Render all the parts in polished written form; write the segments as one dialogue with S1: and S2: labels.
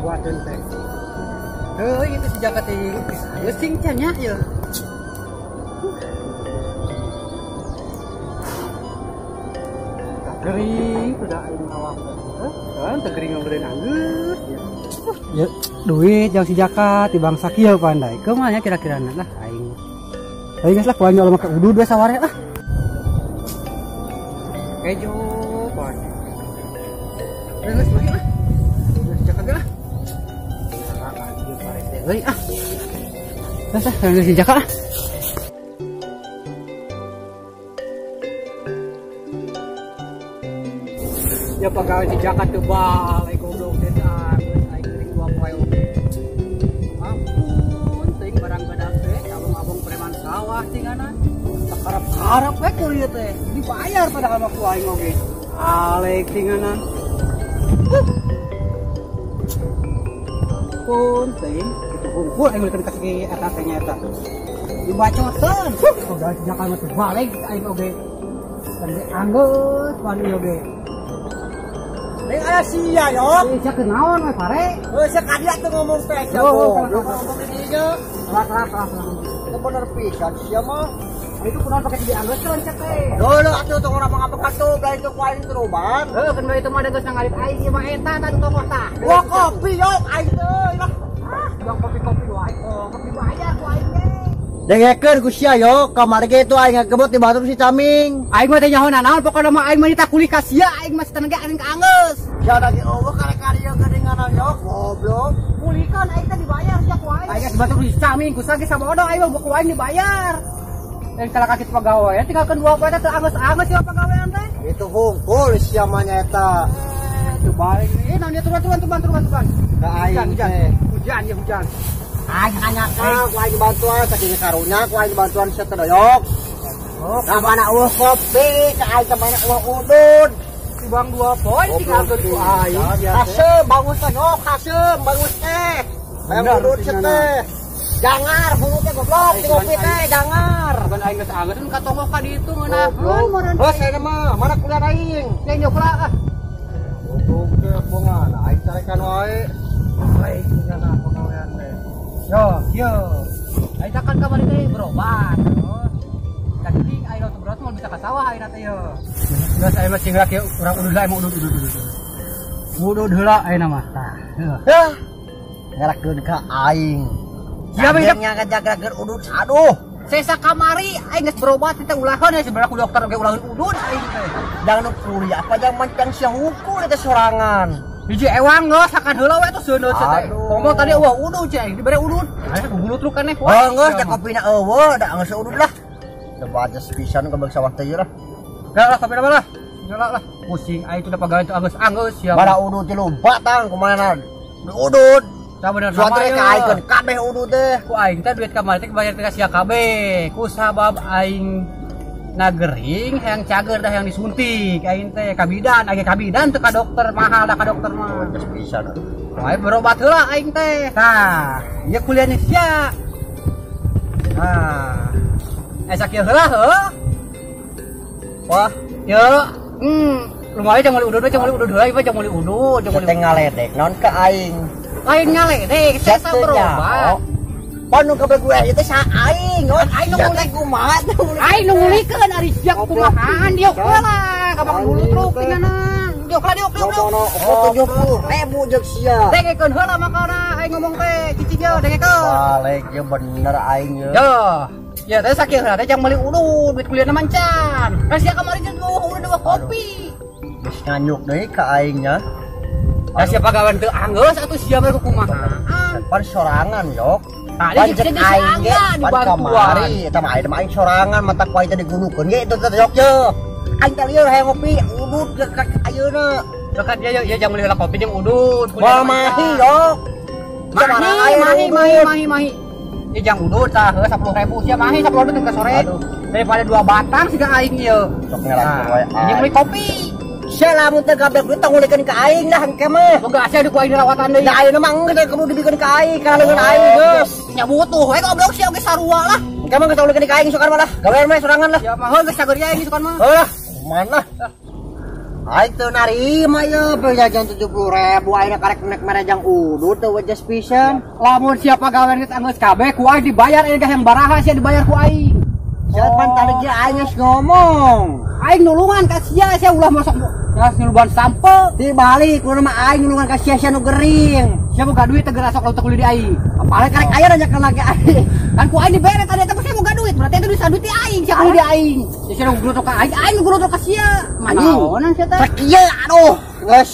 S1: Dibuateun teh. Heuh, itu si Jaka teh geus sing can nya ieu. Gering sudah aing awak. Heuh, teu gering ngeureun anggeus. Ya, duit jang si Jaka ti bangsa kieu pandai. Kumaha nya kira-kirana lah aing. Aing geus lah ku aing ulah make udud we saware lah. Kejo pan. Geus mari lah. Si Jaka ge lah. Euy ah. Geus ah, si Jaka ah. Ya pegawai si Jaka teu balik goblok teh geus aing gering dua poe oge. Ampun teuing barang badak teh abang-abang preman sawah tingana. Sakarep-karep we kuliah teh dibayar padahal mah ku aing oge. Alek tingana. Ampun teuing kitu hungkul aing ulikeun ka si eta teh nya eta. Dibacoteun. Pegawai si Jaka mah teu balik aing oge. Dan anggeus wani oge.
S2: Ning aya sia yo.
S1: Sia kunaon we pare?
S2: Heuh sia ka dia teu ngomong teh sia. Ngomong di dinya.
S1: Kelas.
S2: Teu bener pisan sia mah.
S1: Itu kunaon pake dianggeuskeun sia teh.
S2: Dulu atuh tong urang ngapek atuh belain teu ku aing teruban.
S1: Heuh keun itu mah da geus ngalit aing ieu mah eta tah tokoh tah.
S2: Wah kopi yo aing teh lah.
S1: Ah, bang kopi-kopi wae. Oh, kopi bayar ku aing ge.
S2: Dengekeun ku sia yo, kamari ge itu aing ngagebot di batur si Caming.
S1: Aing mah teh nyaho nanaon pokona mah aing mah nita kulih ka sia, aing mah tenaga aing ka anggeus.
S2: Sia lagi eueuh karek-karek geuningan yo, goblok.
S1: Kulihkeun aing teh dibayar sia ku aing. Aing geus batur si Caming, ku sage sabodo aing mah ku aing dibayar. Dan kalau kaki pegawai, tinggalkan dua poe teh teu anggeus-anggeus sia pagawean teh.
S2: Itu hungkul sia mah nya eta.
S1: Teu balik nih, naon dia turun.
S2: Ka aing teh.
S1: Hujan ya hujan.
S2: Aing hanyakan ku aing dibantuan saking karunya ku aing dibantuan sia teh doyok. Nah mana eueuh kopi ka aing teh mana eueuh udud.
S1: Tibang dua poe tinggalkeun ku aing.
S2: Haseum bangus teh yok, haseum bangus teh. Hayang udud sia teh. Jangar hulu teh goblok di kopi teh jangar.
S1: Bukan aing geus anggeus ka tonggoh ka ditu ngeunaheun meureun.
S2: Heuh saya mah mana kuliah aing.
S1: Nya nyokla ah.
S2: Goblok teh bongan aing carekan wae.
S1: Baik tinggal pagawean teh. Yo, yo. Aing kan kamari teh berobat. Tadi aing teu berobat moal bisa ka sawah aing teh yo. Geus aing mah cingrak ye urang udud lah emang udud. Udud heula aing mah tah.
S2: Heuh. Ngerakeun ka aing.
S1: Sia mah
S2: nya ngajagrakeun udud aduh.
S1: Sesa kamari aing geus berobat teh ulaheun ya sebenarnya ku dokter oge ulaheun udud aing teh.
S2: Jangan kuliah apa jangan mancang sia hungkul teh sorangan.
S1: Hiji ewang geus sakan heula we atuh seuneut teh. Komo tadi eueuh udud cai dibere udud. Aya gugulut lu keneh.
S2: Oh geus da kopina eueuh da geus udud lah. Da bajas pisan ka bangsa sawah teh lah.
S1: Dah lah kopina lah. Nyala lah. Pusing aing teh da pagawean teh anggeus-anggeus sia.
S2: Bara udud teh lompat tang kumaha udud.
S1: Tah bener
S2: sama ieu. Ka aing kabeh udud teh.
S1: Ku aing teh duit kamari teh bayar teh ka sia kabeh. Ku sabab aing na gering hayang cager dah yang disuntik aing teh kabidan aing kabidan teu ka dokter mahal dah ka dokter mah
S2: geus pisan
S1: wae berobat heula aing teh tah ieu kuliah nih sia tah sakieu heula heuh
S2: wah
S1: ye lumayan jang meuli udud jang meuli udud heula ieu jang meuli udud jang meuli
S2: teh ngaledek naon ka aing
S1: lain ngaledek sesa berobat
S2: Panu kabeh gue ieu teh sa aing, aing nu ngulik kumaha teh.
S1: Aing nu ngulikeun ari sia kumahaan diok heula, ka bakal hulu truk tingana. Diok lah diok.
S2: Oh 70.000 jeung sia.
S1: Dengekeun heula makana aing ngomong teh cicing ye dengekeun.
S2: Balik ye bener aing ye.
S1: Yo. Ya teh sakieu heula teh jang meuli udud duit kuliahna mancan. Kan sia kamari jeung udud dua kopi.
S2: Geus nganyuk deui ka aing nya.
S1: Da sia pagawean teu anggeus atuh sia mah kumahaan.
S2: Pan sorangan yok.
S1: Tadi cek aing ge
S2: dibantuan. Eta mah aing sorangan mata ku aing teh digunukeun ge itu teh yok ye. Aing teh lieur hayang ngopi udud ka ayeuna.
S1: Dekat dia ye jang meuli heula kopi jeung udud.
S2: Moal mahi yok.
S1: Mahi. Ye jang udud tah heuh 10.000 sia mahi 10.000 teh ka sore. Daripada dua batang siga aing ieu.
S2: Sok ngerangkeun wae.
S1: Jeung meuli kopi.
S2: Sia lamun teh kabeh duit tong ngulikeun ka aing lah engke mah.
S1: Boga sia ku aing dirawatan deui.
S2: Da ayeuna mah geus kudu dibikeun ka aing kana leungeun aing geus.
S1: Nya butuh we goblok sia oge sarua lah.
S2: Engke mah geus ngulikeun ka aing sukan mah lah. Gawean mah sorangan lah.
S1: Ya mah geus cager aing sukan mah.
S2: Heuh, mana? Aing teu narima ieu perjanjian 70.000 aing karek nek merejang udud teu wajas pisan.
S1: Lamun sia pagawean geus anggeus kabeh ku aing dibayar ieu yang baraha sia dibayar ku aing.
S2: Sia pan tadi ge aing geus ngomong.
S1: Aing nulungan ka sia, sia ulah masuk geus nuluban sampe.
S2: Dibalik lu mah aing nulungan ka sia sia nu gering.
S1: Sia boga duit teu geura sok laut kuli di aing.
S2: Apalagi karek aya nanya lagi aing.
S1: Kan ku aing dibere tadi eta sia boga duit, berarti itu bisa duit di aing, sia kuli di aing. Sia nu guru ka aing, aing guru ka sia. Naonan sia teh?
S2: Rek ieu aduh, geus.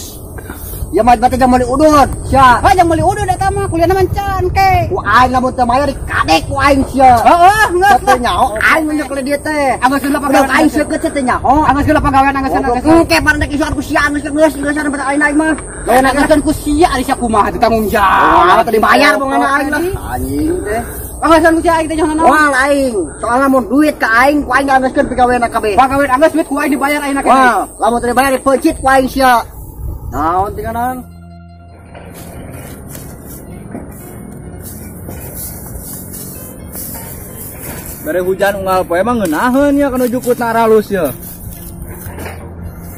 S2: Ya mah berarti jang meuli udud.
S1: Sia, ha jang meuli udud eta mah kuliahna mah can ke.
S2: Ku aing lamun teu mayar dikadek ku aing sia.
S1: Heeh, geus
S2: teu nyaho aing mun nyekel dieu teh.
S1: Anggeus heula pagawean
S2: aing seukeut teu nyaho.
S1: Anggeus heula pagawean anggeus anggeus.
S2: Engke parendek isuan ku sia anggeus geus geus anu bae aing mah.
S1: Lain anggeuskeun ku sia ari sia kumaha teu tanggung jawab.
S2: Teu dibayar bongana aing lah. Anjing teh.
S1: Anggeuskeun ku sia aing teh nyaho naon?
S2: Moal aing. Soalna mun duit ka aing ku aing anggeuskeun pagawean kabeh.
S1: Pagawean anggeus duit ku aing dibayar ayeuna keneh.
S2: Wah, lamun teu dibayar dipeuncit ku aing sia. Naon tinggalan?
S3: Bere hujan unggal poe mah ngeunaheun ya kana jukut na aralus ya.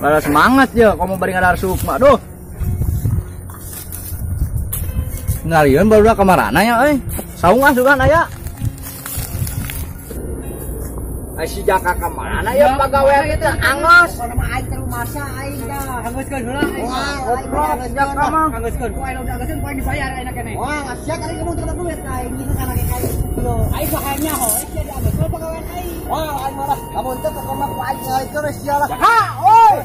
S3: Rada semangat ya komo bari ngadar sukma duh. Ngalieun barudak kamarana ya euy. Saung ah sugan aya. Ai si Jaka ka mana ya pagawean teh angos.
S2: Pokona mah aing teh rumasa aing dah.
S1: Angoskeun heula aing.
S2: Wah, aing Jaka mah
S1: angoskeun ku aing udah angoskeun ku aing dibayar aing keneh.
S2: Wah, sia kali kamu teu duit aing gitu kana ge aing.
S1: Aing mah hayang nyaho sia diangoskeun pagawean aing.
S2: Wah, aing marah. Lamun teu pokona ku aing ngalikeun sia lah.
S1: Jaka, oi.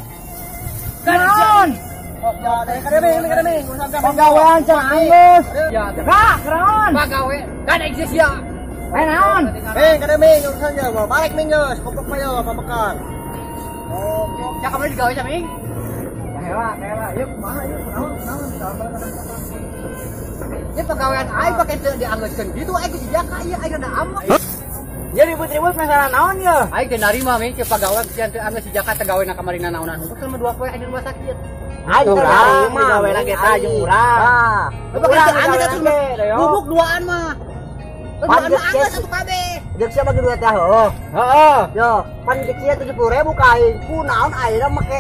S1: Naon?
S2: Ya, dari kademing, kademing.
S1: Pagawean can anggeus. Ya, Jaka, keraon. Pagawean kan eksis sia. Eh naon?
S2: Ming, kademing urusannya, mau balik ming geus, koplok mah yo pabekan.
S1: Oh, ya kamari digawe sia ming.
S3: Ya heula, heula. Ieu kumaha ieu kunaon, kunaon sabar.
S1: Ieu pagawean aing pake teu dianggeuskeun kitu aing ku Jaka ieu aing rada amak.
S3: Ya ribut-ribut masalah naon ye?
S1: Aing teu narima ming ke pagawean sia teu anggeus si Jaka teh gawe na kamari naonan. Hukum sama dua poe aing di rumah sakit.
S2: Aing teu narima
S3: gawe na kita jeung urang.
S2: Tah.
S1: Pake teu anggeus atuh bubuk duaan mah.
S2: Pan
S1: anggeus atuh kabeh.
S2: Jeung sia bagi duit teh heuh.
S3: Heeh.
S2: Yo, pan jeung sia 70.000 ka aing. Kunaon ayeuna make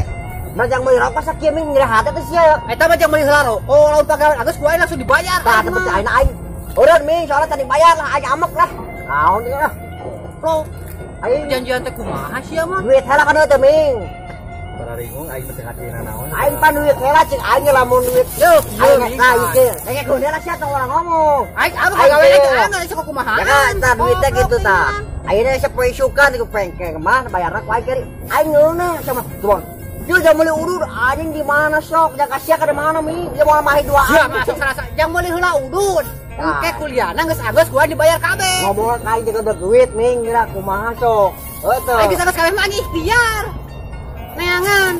S2: majang meuli rokok sakieu ming nyeri hate teh sia.
S1: Eta mah jang meuli heula rokok, lamun pagawean anggeus ku aing langsung dibayar.
S2: Tah teu percaya aing. Urang ming soalna tadi bayar lah aing amek lah. Naon teh lah.
S1: Bro,
S2: aing
S1: janjian teh kumaha sia mah?
S2: Duit heula kana teh ming.
S3: Bararingung aing teh ngatina naon.
S2: Aing pan duit heula cing aing lamun duit.
S1: Yo,
S2: aing nah ieu. Kayak guna sia tong orang ngomong.
S1: Aing anu pagawean teh anggeus sok kumaha.
S2: Ya kan tah duitnya gitu tah. Ayeuna sapoe isukan ku pengkeng mah bayarna ku aing kari. Aing ngeunah sama tuh. Yo jang meuli udud anjing di mana sok? Jang ka sia ka di mana mi? Dia moal mahi duaan.
S1: Sia masuk sarasa jang meuli heula udud. Engke kuliahna geus anggeus ku aing dibayar kabeh.
S2: Ngomong ka aing jeung duit ming geura kumaha sok. Heuh teh.
S1: Aing geus anggeus kabeh mah aing ikhtiar. Neangan.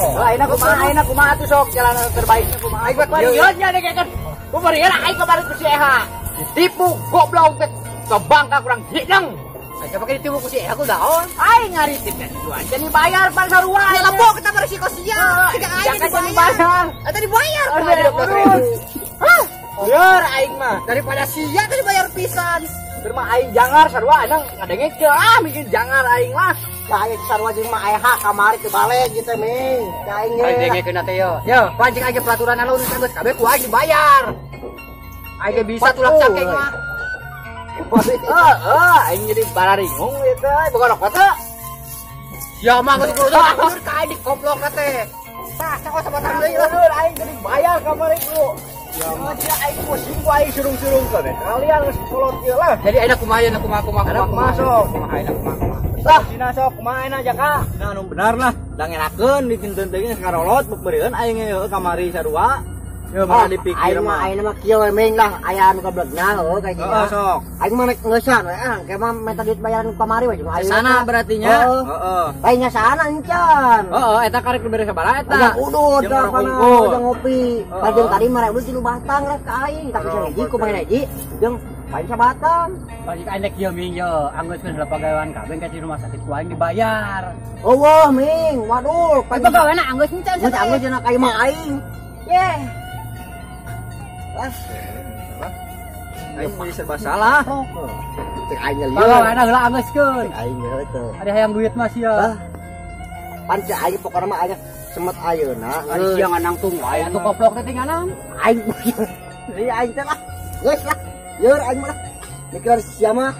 S3: Oh, ayeuna kumaha ayeuna kumaha atuh sok jalan terbaiknya kumaha.
S1: Aing buat nya deh kan. Ku aing kemarin ku si Eha. Ditipu goblok teh kebangka kurang hideng. Aing pakai ditipu ku si Eha ku daon.
S3: Aing ngaritip teh tuan jadi bayar pan sarua.
S1: Ya lembok kita beresiko sia. Siga aing dibayar. Eta dibayar. Hah?
S3: Lieur aing mah
S1: daripada sia teh dibayar pisan.
S3: Keur mah aing jangar sarua anang ngadengekeun ah mikir jangar aing mah.
S2: Aing sarua jeung mah Eha kamari teu balik gitu ming. Aing
S1: ge. Aing dengekeun teh yo. Yo, pancing aing peraturan anu geus kabeh ku aing dibayar. Aing ge bisa tulak cangkeng mah.
S3: Heeh, aing jadi bararingung ieu teh boga rokok teh.
S1: Ya mah geus kudu ka aing dikoplok teh. Tah, sok sabatang deui
S3: lah. Aing jadi bayar kamari ku. Ya mah sia aing pusing ku aing surung-surung teh. Kalian geus kolot ieu lah.
S1: Jadi ayeuna kumaha ayeuna kumaha kumaha
S3: kumaha sok.
S1: Kumaha ayeuna kumaha kumaha.
S3: Lah, dina sok kumaha ayeuna Jaka? Nah, anu benar lah. Da ngerakeun dikinten teuing karolot beureun aing heueuh kamari sarua. Yo mana dipikir mah
S2: aing mah kieu we ming lah aya anu kablegna heueuh kayak gini.
S3: Heeh sok.
S2: Aing mah rek ngeusan we ah ke mah minta duit bayaran kamari we jeung aing.
S3: Sana berarti nya. Heeh.
S2: Lainnya sana encan.
S3: Heeh eta karek dibere sabaraha eta.
S2: Ujang udud ka kana ujang ngopi. Pajeun tadi mah rek udud tilu batang rek ka aing. Tapi hiji kumaha hiji jeung paling sabatang.
S1: Balik aing kieu ming yo anggeuskeun heula pagawean kabeh ka di rumah sakit ku aing dibayar.
S2: Eueuh ming waduh.
S1: Pagawean anggeus encan.
S2: Geus anggeus cenah ka imah aing. Yeh.
S3: Aing mah serba salah.
S2: Cek aing lieur.
S1: Pagawean heula anggeuskeun.
S2: Aing heueuh teh.
S1: Ada hayang duit mah sia.
S2: Pan cek aing pokona pokona mah aya semet ayeuna.
S1: Ari sia nganangtung wae atuh koplok teh nganang.
S2: Aing ieu aing teh lah. Geus lah. Yeur aing mah lah. Mikir sia mah.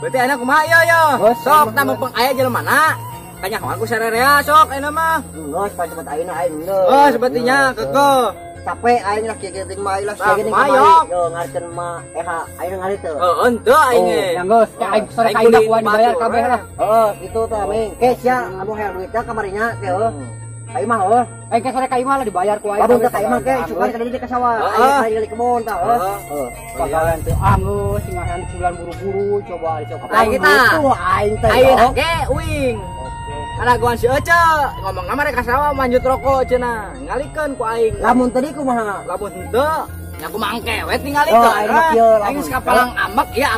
S3: Berarti ayeuna kumaha ieu yo? Sok tah mumpung aya jelema-na. Kanyahoan ku sarerea sok ayeuna mah.
S2: Geus pan semet ayeuna aing geus.
S3: Oh, sepertinya kekeh.
S2: Capek aing lah kieu teh mah lah sia geuning kamari. Yo ngarikeun mah eha ayeuna ngarit teu.
S3: Heeh, henteu aing ge.
S1: Yang geus teh aing sore ka imah kuan dibayar kabeh lah.
S2: Heeh, kitu tah ming. Ke sia anu hayang duitna kamarinya teh heuh. Ka imah heuh.
S1: Aing ke sore ka imah lah dibayar ku aing.
S2: Lamun teh ka imah ke sugan ka dieu ka sawah. Aing ka di kebon tah heuh.
S3: Heeh.
S1: Pagawean teh anggeus sing hayang bulan buru-buru coba coba.
S3: Aing kita.
S2: Aing teh.
S3: Aing ge uing. Alaguan si Ece ngomong nama rek sawah manjut rokok cenah ngalikeun ku aing.
S2: Lamun tadi kumaha?
S3: Lamun henteu nya kumaha engke we tingalikeun. Aing geus kapalang amak, ieu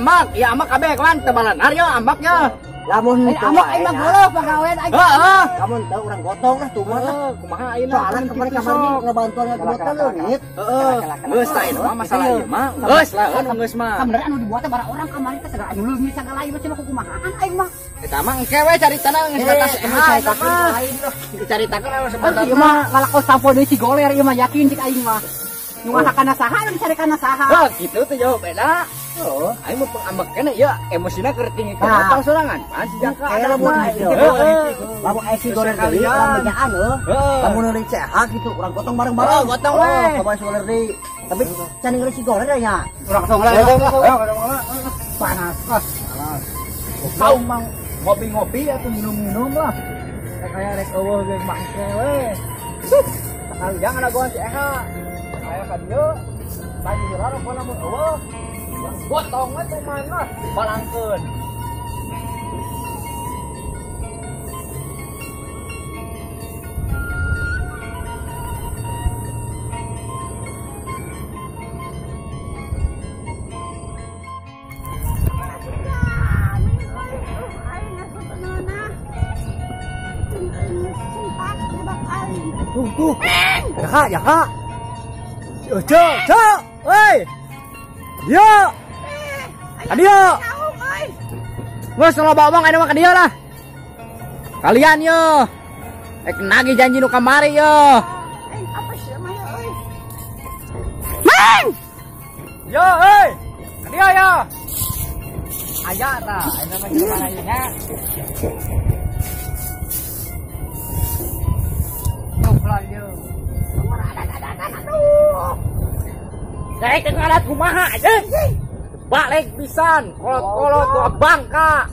S3: amak kabeh kawan teu balanar ye amaknya.
S2: Lamun henteu
S1: amak aing mah geuleuh pagawean aing.
S3: Heeh.
S2: Lamun teu urang gotong lah tuman lah.
S3: Kumaha ayeuna?
S2: Soalna kemarin kamari ngabantuan ngagemotan leungit.
S3: Heeh. Geus tah ieu mah masalah ieu mah. Geus lah geus mah.
S1: Sabenerna anu dibuat teh bara orang kamari teh segala anu leungit sagala ieu mah cenah kukumahaan aing mah.
S3: Eta mah engke we caritana geus batas aing mah. Dicaritakeun anu sebentar.
S1: Ieu mah lalakos sampo deui si goler ieu mah yakin cik aing mah. Nu ngahakana saha anu dicarekanna saha.
S3: Hah, kitu teh jawab beda. Oh, aing mah pengambek keneh ieu emosina keur tinggi ka otang sorangan. Pan si Jaka
S2: ada lamun lamun aya si goler deui urang bejaan heuh. Lamun deui CH kitu urang gotong bareng-bareng.
S3: Gotong we.
S2: Coba si goler deui. Tapi can ningali si goler nya.
S1: Urang song lah. Panas.
S3: Panas. Kau mang ngopi-ngopi atau minum-minum lah. Kayak rek eueuh ge mangke we. Sekali jangan laguan si Eha. Aya ka dieu. Tadi heula rokona mun eueuh. Gotong we tuman lah, balangkeun.
S1: Tuh, ya kak, cok, oi, yo, adio, nggak salah bawang ada mah ke dia lah, kalian yo, nagih janji nu kamari yo,
S4: apa sih mah oi, mang,
S3: yo, oi, ke dia yo, aya ta, ayeuna mah gimana nya? Rek ngarat kumaha anjing. Balik pisan, kolot-kolot tua bangka.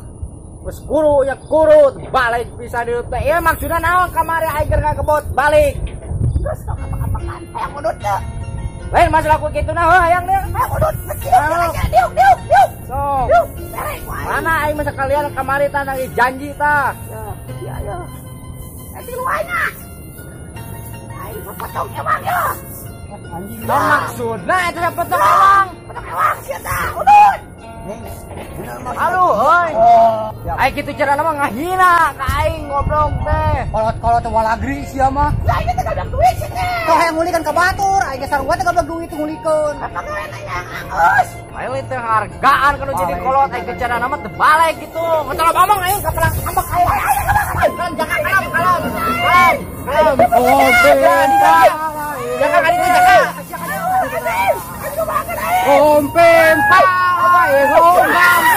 S3: Geus kuru ya kuru, balik pisan dieu teh. Ieu maksudna naon kamari aing keur ngagebot balik.
S4: Geus tong apa-apakan, hayang udut teu.
S3: Lain masalah ku kitu nah heuh hayang deui.
S4: Hayang udut, diuk diuk diuk.
S3: Sok. Mana aing mah sekalian kamari tah nagih janji tah.
S4: Ya ya. Nanti lu aing. Aing potong ewang ya.
S3: Naon maksudna eta potong ewang?
S4: Potong ewang sia tah, udut.
S3: Halo, heuy. Aing kitu carana mah ngahina ka aing goblok teh.
S1: Kolot-kolot teh walagri sia mah.
S4: Lah ieu teh gablak duit sia teh.
S1: Tong hayang ngulikeun ka batur, aing ge sarua teh gablak duit ngulikeun.
S4: Pagawean aya anggeus.
S3: Aing teh hargaan kana jadi kolot aing teh carana mah teu balik kitu. Masalah ngomong aing ka pelang ambek aing. Kalem jangan kalem kalem. Kalem. Oh, jangan kali itu jangan.
S1: Kompem pai hombam.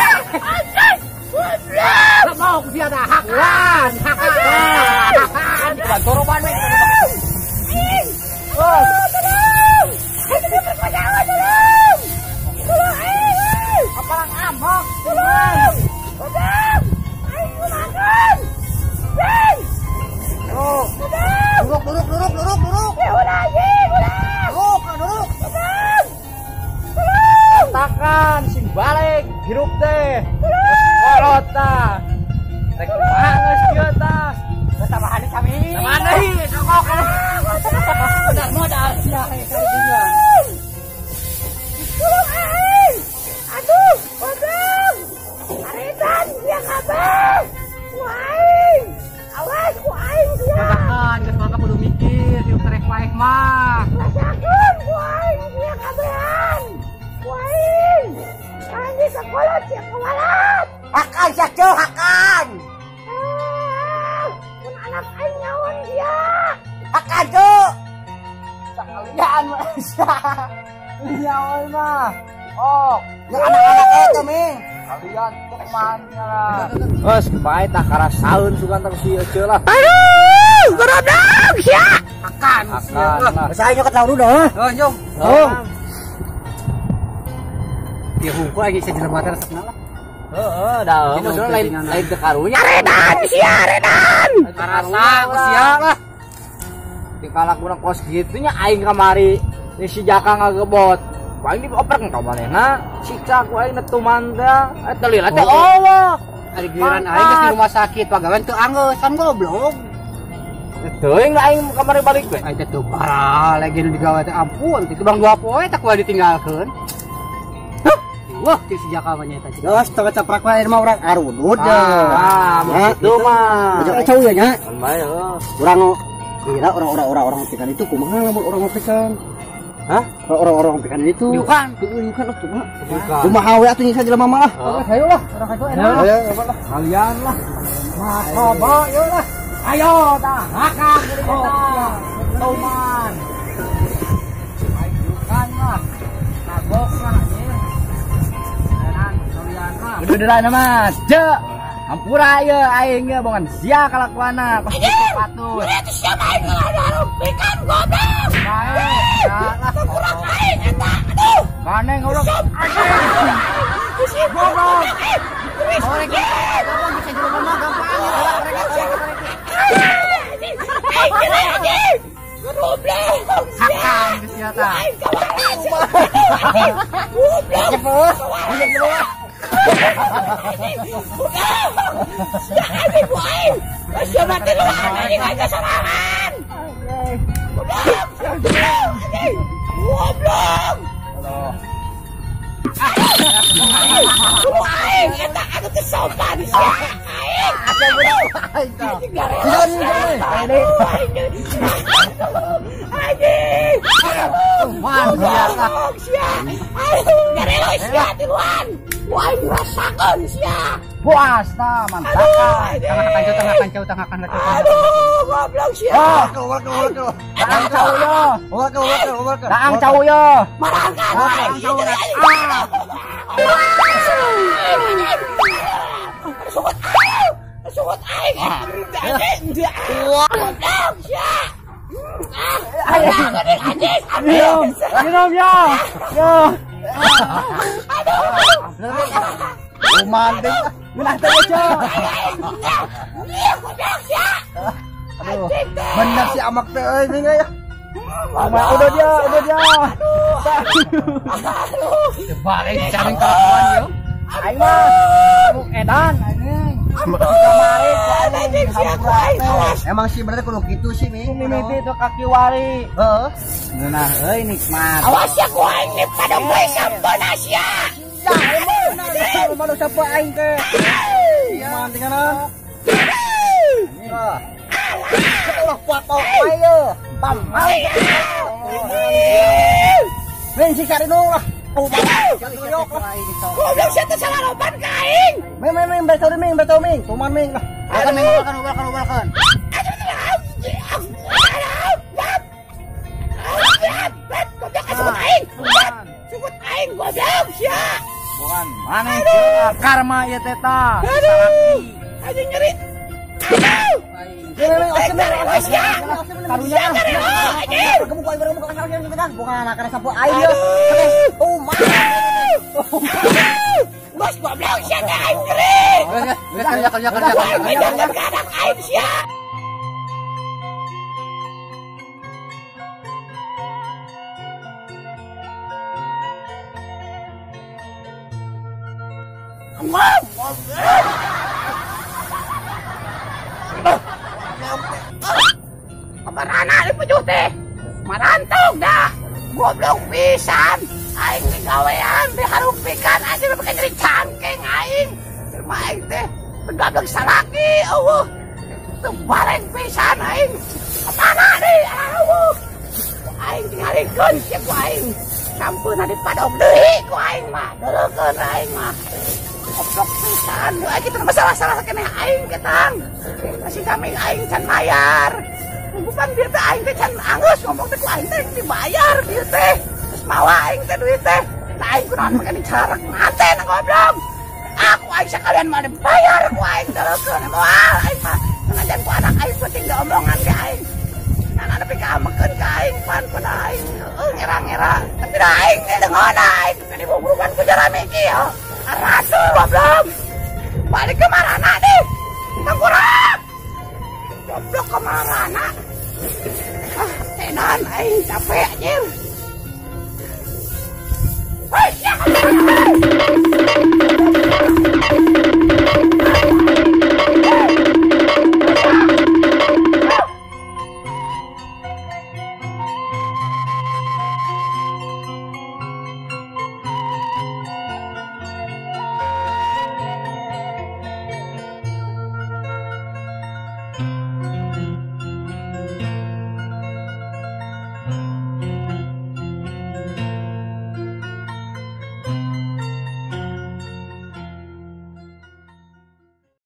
S1: Mau sia tah hakan, hakan. Hakan dibantoroban we.
S4: Tolong. Aing tolong. Tolong aing.
S3: Apalang amok.
S4: Tolong. Tolong. Aing makan. Ding.
S1: Oh. Duruk duruk duruk duruk duruk.
S4: Ya ulah anjing, ulah.
S1: Duruk duruk.
S4: Tolong. Tolong.
S3: Takan sing balik hirup teh. Kolot tah. Rek kumaha geus kieu tah.
S1: Geus tambahan deui sami.
S3: Tambahan deui sokok.
S1: Benar modal sia kadinya.
S4: Tolong aing. Aduh, tolong. Aritan sia kabeh. Ku aing. Awas ku aing sia.
S1: Kan geus mah kudu mikir hirup terek paeh mah.
S4: Rasakeun ku aing sia kabehan. Ku aing. Aing sakolot sia kawalat.
S2: Hakan sia ceu hakan.
S4: Mun anak aing nyaon sia.
S3: lah. Oh,
S2: yang anak-anak eta ming.
S3: Kalian temannya lah. Geus bae tah karasaeun sugan tah si Ece lah.
S4: Aduh, goblok sia.
S1: Akan
S3: sia lah.
S2: Saya nyokot lauru dah.
S1: Oh, nyong.
S2: Oh.
S1: Ya hungkul aing bisa jelema teh resepna lah.
S3: Heeh, dah. Maksudna lain lain teu karunya.
S4: Aredan sia, aredan.
S1: Karasa sia lah.
S3: Tingkah laku kos kitu nya aing kamari. Ni si Jaka ngagebot. Paling dioprek ka manehna, siksa ku aing netuman teh. Eta lila teh eueuh.
S1: Ari giliran aing geus di rumah sakit pagawean teu anggeus kan goblok.
S3: Teuing aing kamari balik we.
S1: Aing teh teu parah lagi nu digawe teh ampun, teu bang dua poe tak kuat ditinggalkeun. Wah, ti si Jaka mah nya eta.
S2: Geus teu caprak wae mah urang arudut ya.
S3: Ah, kitu mah.
S2: Ujung cau ya nya.
S3: Kan bae heuh.
S2: Urang kira orang-orang pikan itu kumaha lamun orang pikan?
S3: Hah?
S2: Orang-orang pikan itu.
S1: Diukan,
S2: diukan atuh mah. Kumaha we atuh nyiksa jelema mah lah.
S1: Ayo lah, urang itu enak.
S2: Ayo lah.
S3: Kalian lah.
S1: Maka yo lah. Ayo tah, makan jadi kita. Tuman. Ayo diukan lah. Kagok lah anjir. Enak kalian mah.
S3: Udah mah. Je. Hampura ye aing ye bongan sia kalakuana kos kitu patut.
S4: Itu siapa aing ngaruh pikan goblok.
S3: Bae, lah
S4: kurang aing eta. Aduh.
S3: Maneh ngurung.
S4: Goblok.
S1: Korek gampang bisa jelema mah gampang.
S4: Aing kira anjing. Goblok.
S1: Hakan geus sia tah.
S4: Aing kawaran. Goblok. Ya anjing ku aing. Sia mati lu anjing aing sorangan. Goblok. Anjing. Goblok. Aduh. Aing eta anu teu sopan sia. Aing.
S3: Asa budak aing tah.
S4: Anjing. Goblok sia. Aing garelo sia tiluan. Wah, dirasakan sia.
S3: Puas ta, mantap.
S1: Tengah kancau, tengah kancau.
S4: Aduh, goblok sia.
S2: Keluar, keluar, keluar.
S3: Daang cau yo.
S2: Keluar, keluar, keluar.
S3: Daang cau yo.
S4: Marangkan. Sugut aing. Sugut aing. Goblok sia. Anjing.
S3: Minum, minum yo. Yo.
S4: Aduh.
S2: Kuman deh.
S3: Menah teh aja.
S2: Aduh. Bener si amak teh euy ning ya.
S3: Udah dia, udah dia.
S4: Aduh.
S1: Balik cari kelakuan yo.
S3: Aing mah edan anjing. Kamari
S4: anjing sia ku aing.
S2: Emang sih berarti kudu kitu sih mi.
S3: Mimiti itu kaki wari.
S2: Heeh.
S3: Ngeunah euy nikmat.
S4: Awas ya ku aing nih pada poe sampeu sia.
S2: Ya emang malu siapa aing teh. Kuman tingana. Ah. Ulah kuat wae ye. Pam. Min si Karino lah.
S4: Goblok sia teh salah loban ka aing.
S2: Ming ming ming bertau ming bertau ming. Tuman ming lah.
S1: Ubalkan ubalkan ubalkan ubalkan.
S4: Goblok sugut aing. Sugut aing goblok sia.
S3: Bukan maneh karma ieu teh tah.
S4: Aduh. Anjing nyeri. Aduh.
S2: Karunya. Bukan anak sapu aing ye. Tuman.
S4: Bos goblok sia teh aing nyeri.
S1: Geus kerja kerja kerja.
S4: Kadang aing sia. Kamarana di pejuh teh. Marantong dah. Goblok pisan. Aing digawean, diharumpikan, aing pakai nyeri cangkeng aing. Jelema aing teh begablek salaki eueuh. Teu bareng pisan aing. Kamana deui eueuh. Aing tingalikeun sia ku aing. Sampeuna dipadok deui ku aing mah. Deukeun aing mah. Goblok pisan. Aing kitu masalah-salah keneh aing ketang. Masih kami aing can mayar. Bukan dia teh aing teh can anggeus ngomong teh ku aing teh dibayar dia teh. Terus mawa aing teh duit teh. Aing kunaon make dicarek mate na goblok. Aku aing sekalian mah dibayar ku aing teruskeun moal aing mah. Senajan ku anak aing penting diomongan ge aing. Nah, nepi ka amekeun ka aing pan pada aing ngira-ngira. Tapi da aing teh dengon aing teh dibubrukan ku jarami kieu. Rasul goblok. Balik ke marana deh. Tengkurap. Goblok ke marana. Ah, tenan aing capek anjir.